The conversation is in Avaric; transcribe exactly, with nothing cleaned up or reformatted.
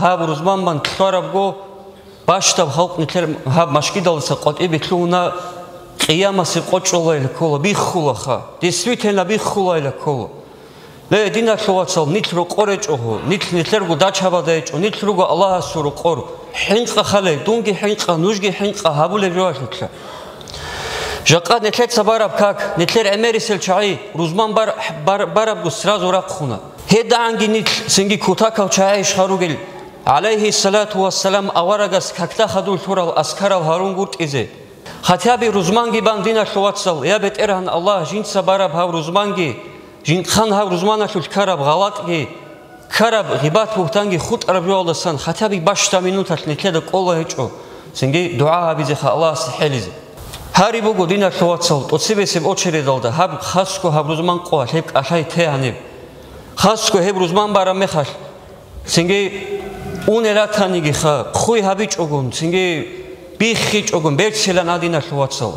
Гьаб рузман бан лъварабго, бащдаб халкъ нилъер гьаб машгидалдаса къватӀибе лъугьуна, къиямасе къо чӀолайила ккола, биххулаха, действительно биххулайила ккола. Ле, диналъул вацал, нилъ рокъор гьечӀого, нилъ нилъерго дачабада гьечӀо, нилъ руго Аллагьасул рокъор. ХӀинкъа хале, дунги хӀинкъа, нужги хӀинкъа гьабулеб жоялъулъа. Жакъа нилъеца бараб как, нилъер гӀемерисел чагӀи рузман бар-, бар-, барабго сразу рахъуна. ГьедагӀанги нилъ цинги кутакал чагӀи ишха ругел, гӀалайгьиссалату вассалам, аварагас какда хадур лъурал аскарал гьарун гуртӀизе. Хатяби рузманги бан, диналъул вацал, я БетӀергьан Аллагь, жинца бараб гьав рузманги, жинхъан гьав рузманалъулъ ккараб гъалатӀги, ккараб гъибат-бугьтанги хутӀараб жоялдасан хатяби бащдаб минуталъ нилъеда кӀола гьечӀо, цинги дугӀа гьабизеха Аллагьасде хӀелизе. Гьари буго, диналъул вацал, тӀоцебесеб очередалда гьаб хасго гьаб рузман къо гьеб кӀалъай те гьаниб. Хасго гьеб рузман бараб мехалъ, цинги унел ратанигиха, хъуй гьабичӀогун, цинги биххичӀогун берцилан, диналъул вацал.